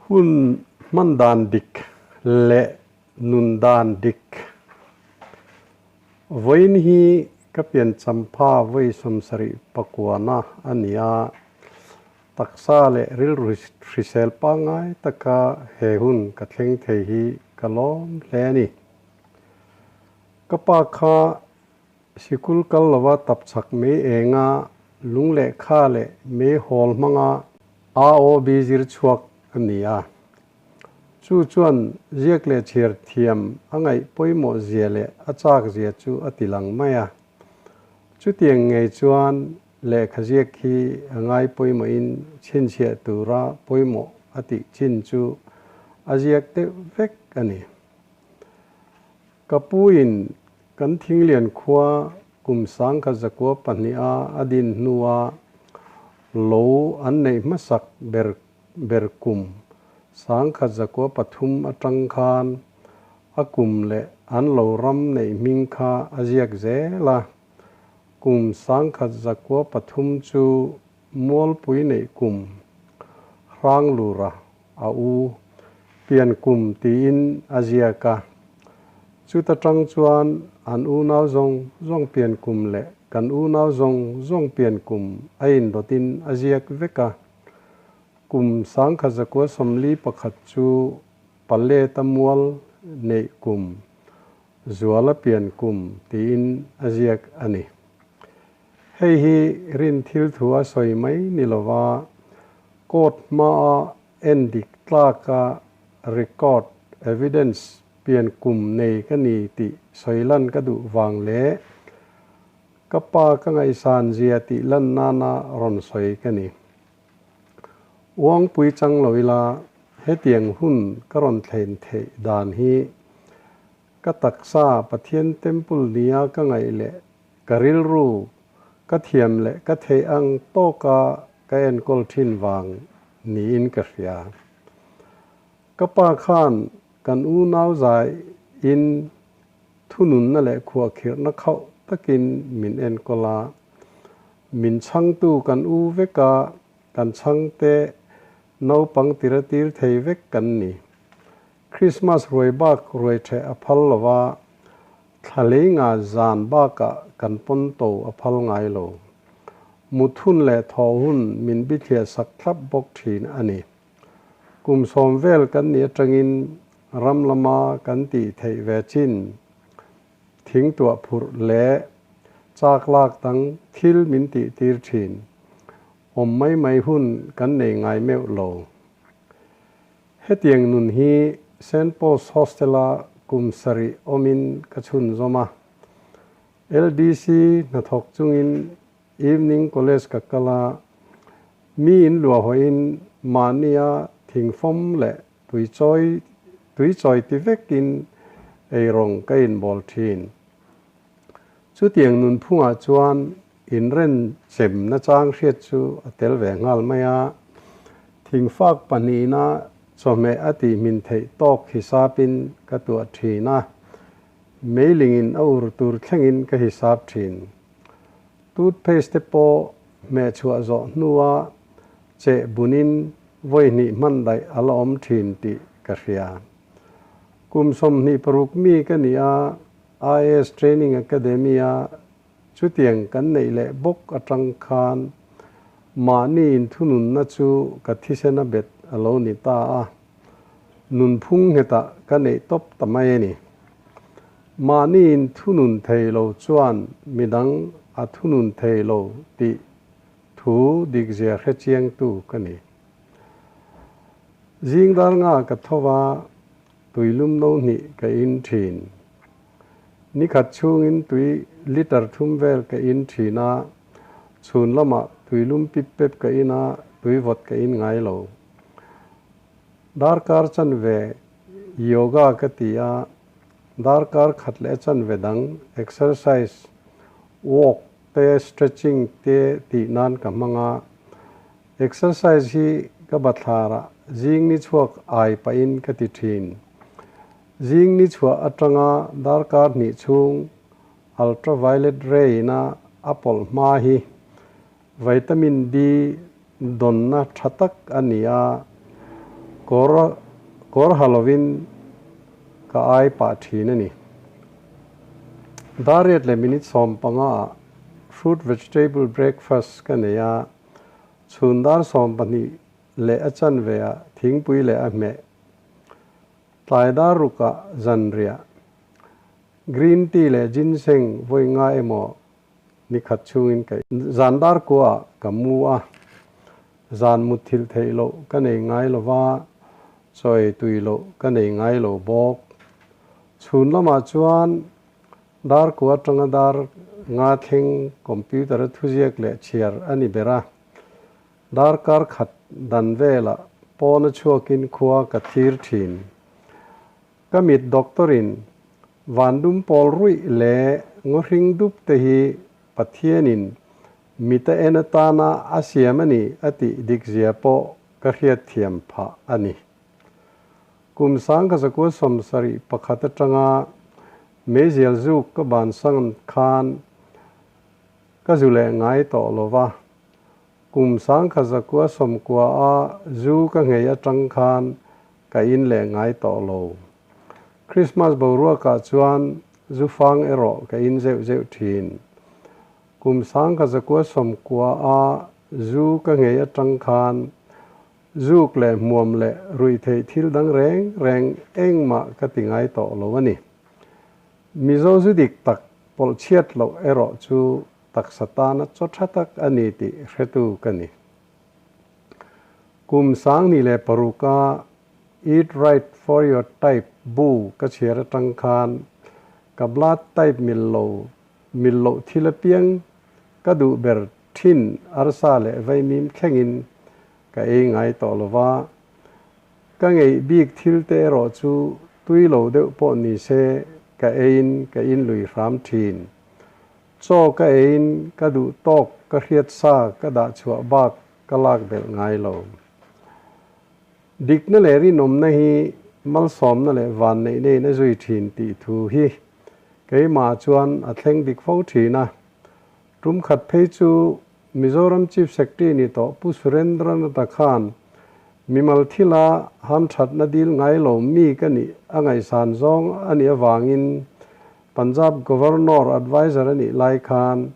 Hun hman dan dik leh nun dan dik. Vawiin hi ka pianchampha vawi 79na a ni a, taksa leh rilru hrisel pangngai taka he hun ka thleng thei hi ka lawm hle a ni. Ka pa kha sikul kal lova tapchhak mei enga lung leh kha leh mei hawl hmanga AOB zir chhuak a ni a. Chu chuan ziak leh chhiar thiam a ngaih pawimawh zia leh a chak zia chu a ti lang mai a. Chutiang ngei chuan lehkha ziak hi a ngai pawimawhin chhinchhiah tura pawimawh a tih chin chu a ziak deuh vek a ni. Ka puin kan Thinglian khua kum 1902-a a din hnua lo an neih hmasak ber ber kum 1903 atang khan a kum leh an lo ram neih hming kha a ziak zel a. Kum 1903 chu Mualpui neih kum Hranglura a u pian kum tiin a ziak a. Chuta tang chuan an unau zawng zawng pian kum leh kan unau zawng zawng pian kum a indawtin a ziak vek a. Kum 1941 chu Paleta mual neih kum, Zuala pian kum tiin a ziak a ni. Hei hi rin thil thu a sawi mai ni lova, court hmaa en dik tlaka record, evidence, pian kum nei ka ni tih sawi lan ka duh vang leh ka pa ka ngaihsan zia tih lan nana rawn sawi ka ni. Uangpui chang lo ila hetiang hun ka rawn thlen theih dan hi ka taksa Pathian temple nia ka ngaih leh ka rilru ka thiam leh ka theih ang tawka ka enkawl thin vang niin ka hria. Ka pa khan kan unau zai in thununna leh khuahkhirhna khauh takin min enkawl a. Min chhangtu kan u vek a, kan chhangte naupang tira tir thei vek kan ni. Krismas ruai bak ruai ṭheh a phal lo va, thla lei nga zan bakah kan pawn to a phal ngai lo. Mut hun leh thawh hun min bithliah sak thlap bawk ṭhin a ni. Kum 10 vel kan nih aṭangin ram lama kan tih theih ve chin thing tuah phurh leh chak lak dang thil min tih tir ṭhin. Awm mai mai hun kan nei ngai meuh lo. Hetiang nun hi Saint Paul's Hostel-a kum 7 awmin ka chhunzawm a. LDC hnathawk chungin Evening College ka kal a, mi in luahawhin mahnia thingfawm leh tuichawi tuichawi ti vekin eirawng ka inbawl thin. Chutiang nunphungah chuan inren chem nachang hriat chu a tel ve nghal mai a. Thingfak pahnihna chawhmeh a tih hmin theih tawk hisapin ka tuah thin a, meilingin a ur tur thlengin ka hisap thin. Toothpaste te pawh hmeh chhuah zawh hnua cheh bunin vawi hnih hman daih a la awm thin tih ka hria. Kum 26 mi ka ni a, IAS Training Academy-a chutiang kan neih leh bawk atang khan mahni inthununna chu ka thisena bet a lo ni ta a. Nunphung nghetah ka neih tawp ta mai a ni. Mahni inthunun thei lo chuan midang a thunun thei lo tih thu dikzia hrechiangtu ka ni. Zing dar nga ka tho va, tuilum no hnih ka in thin. Nikhat chhungin tui liter 3 vel ka in thin a, chhun lamah tuilum pip pep ka in a, tui vawt ka in ngai lo. Darkar chanve yoga ka ti a, darkar khat leh chanve dang exercise, walk te stretching te tih nan ka hmang a. Exercise hi ka bathlara zing ni chhuak ai pahin ka ti thin. Zing ni chhuah atanga darkar hnih chhung ultraviolet ray na a pawlh hma hi vitamin D donna tha tak a ni a. Kawr kawr ha lovin ka ai pah thin a ni. Dar riat leh minute 15 ah fruit vegetable breakfast ka nei a, chhun dar 12 leh a chanve ah thingpui leh a hmeh. Tlai dar ruk ah zanriah green tea leh ginseng vawi nga emaw Ni khat chhungin ka zan dar kuaah ka mu a, zan mutthilh theih loh ka nei ngai lo va, chaw ei tui loh ka nei ngai lo bawk. Chhun lamah chuan dar kua atanga dar nga thleng computer a thuziak leh chhiar a ni ber a, dar kar khat dan velah pawna chhuakin khua ka thlir thin. Ka mit doctor in Vandum pawl ruih leh ngawhring dup te hi Pathianin mit a en atana a siam a ni a tih dikzia pawh ka hriatthiam phah a ni. Kum 1971 atanga meizial zuk ka bansan khan ka zu leh ngai tawh lo va, kum 1990 a zu ka nghei atang khan Ka in leh ngai tawh lo. Christmas boruakah chuan zu fang erawh ka in zeuh zeuh thin. Kum 1990 a zu ka nghei atang khan zuk leh hmuam leh ruih theih thil dang reng reng engmah ka ti ngai tawh lo a ni. Mizo zu dik tak pawlh chhiat loh erawh chu taksa tana chaw tha tak a ni tih hretu ka ni. Kum 2006 a Eat Right For Your Type bu ka chhiar atang khan ka blood type mil lo mil loh thil apiang ka duh ber thin arsa leh vaimim thlengin ka ei ngai tawh lo va. Ka ngeih bik thil te erawh chu tui lo deuh pawh ni se ka eiin ka inlui hram thin. Chaw ka eiin ka duh tawk ka hriat sa ka dah chhuah bak ka lak belh ngai lo. Dikna leh rinawmna hi malsawmna leh vanneihna in a zui thin tih thu hi keimah chuan a thleng dik fo thin a. Tum khat phei chu Mizoram Chief Secretary ni tawh Pu Surendranath-a khan mimal thila hamthatna dil ngai lo mi ka nih a ngaihsan zawng a nih avangin Punjab Governor Adviser a nih lai khan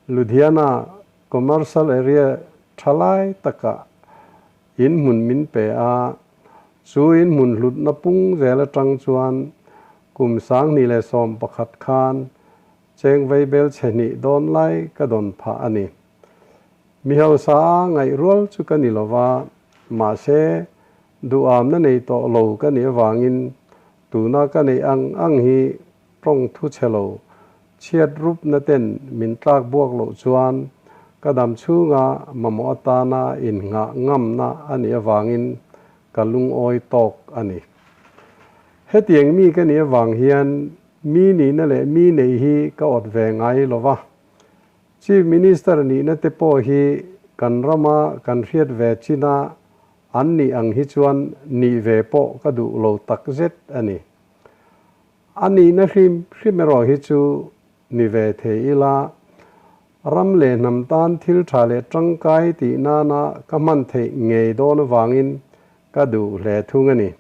Ludhiana Commercial Area tha lai takah in hmun min pe a, chu in hmun hlutna pung zel atang chuan kum 2011 khan cheng vaibel chhe hnih dawn lai ka dawn phah a ni. Mi hausa a ngaih rual chu ka ni lova, mahse duhamna nei tawh lo ka nih avangin Tuna ka neih ang ang hi tawng thu chhe lo, chhiat rupna ten min tlak buak loh chuan ka dam chhunga mamawh atana innghah ngamna a nih avangin ka lungawi tawk a ni. Hetiang mi ka nih avang hian mi nihna leh mi neih hi ka awt ve ngai lo va. Chief Minister nihna te pawh hi kan rama kan hriat ve chin a An nih ang hi chuan nih ve pawh ka duh lo tak zet a ni. A nihna hrim hrim erawh hi chu ni ve thei ila, ram leh hnam tan thil tha leh tangkai tih nana ka hman theih ngei dawn avangin ka duh hle thung a ni.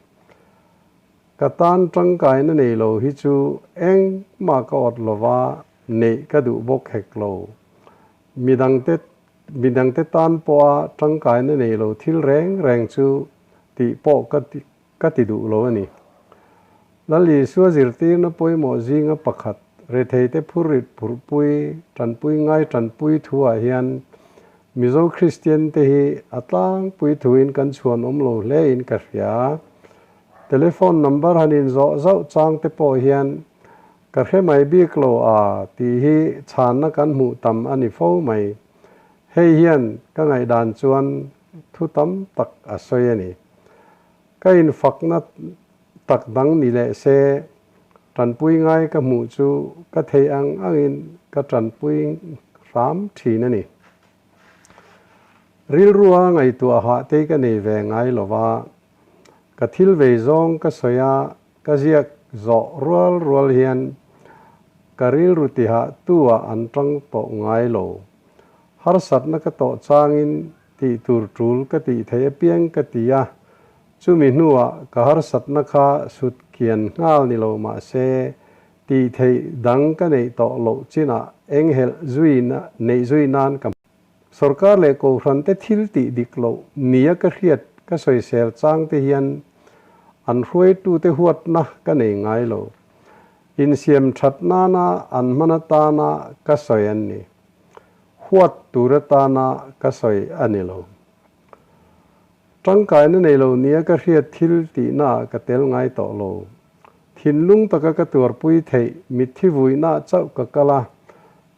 Ka tan tangkaina nei lo hi chu engmah ka awt lova neih ka duh bawk hek lo. Midangte Midangte tan pawha tangkaina nei lo thil reng reng chu tih pawh ka ka ti duh lo a ni. Lal Isua zirtirna pawimawh zinga pakhat, retheite phurrit phurhpui, tanpui ngai tanpui thuah hian Mizo Kristiante hi a tlangpui thuin kan chhuan awm lo hlein ka hria. Telephone number han inzawh zauh changte pawh hian Ka hre mai bik lo a tih hi chhanna kan hmuh tam a ni fo mai. Hei hian ka ngaihdan chuan thu tam tak a sawi a ni. Ka infakna tak dang ni leh se, tanpui ngai ka hmuh chu ka theih ang angin ka tanpui hram thin a ni. Rilrua ngaihtuah hah te ka nei ve ngai lo va, ka thil vei zawng ka sawi a, Ka ziak zawh rual rual hian ka rilru tihah tu ah an tang tawh ngai lo. Harsatna ka tawh changin tih tur tul ka tih theih apiang ka ti a, Chumi hnuah ka harsatna kha sut kian nghal ni lo mah se, tih theih dang ka neih tawh loh chinah enghelh zui neih zui nan ka Sorkar leh Kohhran te thil tih dik loh nia ka hriat ka sawisel chang te hian an hruaitute huatna ka nei ngai lo. Insiam that nana an hman atana ka sawi an ni. Huat tur atana ka sawi a ni lo. Tangkaina nei lo nia ka hriat thil tihna ah ka tel ngai tawh lo. Thinlung taka ka tuarpui theih mitthi vuihna ah chauh ka kal a,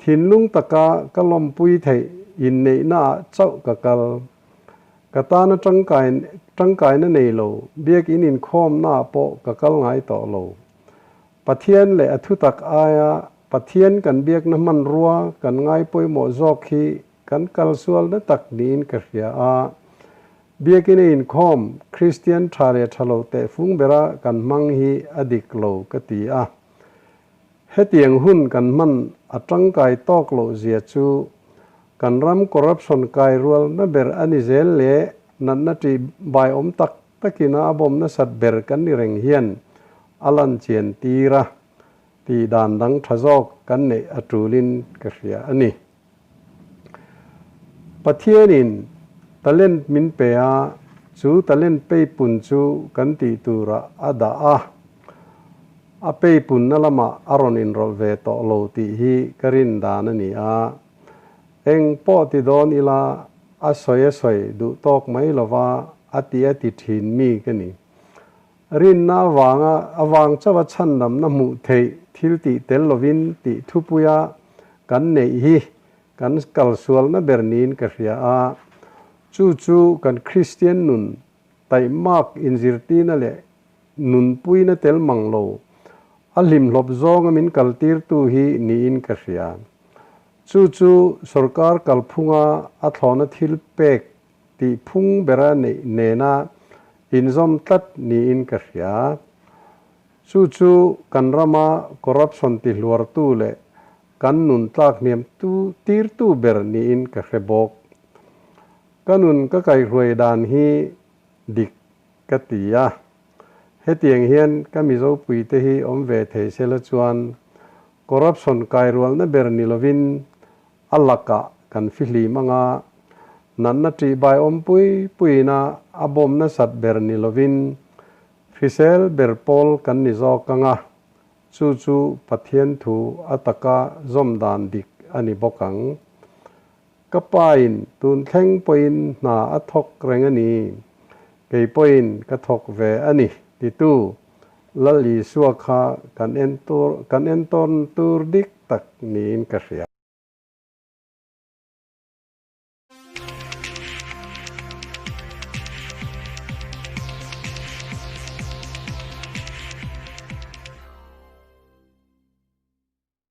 thinlung taka ka lawmpui theih inneihna ah chauh ka kal. Ka tana tangkai tangkaina nei lo biakinn inkhawmna ah pawh ka kal ngai tawh lo. Pathian leh a thutak aia Pathian kan biakna hmanrua kan ngai pawimawh zawk hi Kan kalsualna tak niin ka hria a, Biakinn a inkhawm Kristian tha leh tha lo tehfung bera kan hmang hi a dik lo ka ti a. Hetiang hun kan hman a tangkai tawk loh zia chu kan ram corruption kai rualna ber a ni zel leh natna tih bai awm tak takina a bawm nasat ber kan ni reng hian a lan chian tir a, tih dan dang tha zawk kan neih a tulin ka hria a ni. Pathianin talent min pe a, chu talent peipun chu kan tih turah a dah a, a peipunna lamah a rawn inrawlh ve tawh lo tih hi ka rin dan a ni a. Eng pawh ti dawn ila a sawi a sawi duh tawk mai lova a ti a ti thin mi ka ni. Rinna avanga avang chauha chhandamna hmuh theih thil tih tel lovin tih thupuia kan neih hi kan kalsualna ber niin ka hria a. Chu chu kan Kristian nun taihmak inzirtirna leh nunpuina tel mang lo a hlimhlawp zawnga min kaltirtu hi niin ka hria. Chu chu sorkar kalphunga a thlawhna thil pek tih phung bera neih nena inzawm tlat niin ka hria. Chu chu kan rama corruption tihluartu leh kan nun tlak hniam tu tirtu ber niin ka hre bawk. Ka nun ka kaihruai dan hi dik ka ti a. Hetiang hian ka Mizopuite hi awm ve thei sela chuan corruption kairualna ber ni lovin A lakah kan fihlim anga natna ṭihbai awm pui puiin a a bawm nasat ber ni lovin hrisel ber pawl kan ni zawk anga chu chu Pathian thu a taka zawm dan dik a ni bawk ang. Ka pain tun thleng pawhin hna a thawk reng a ni, kei pawhin ka thawk ve a ni titu Lal Isua kha kan en tur kan entawn tur dik tak niin ka hria.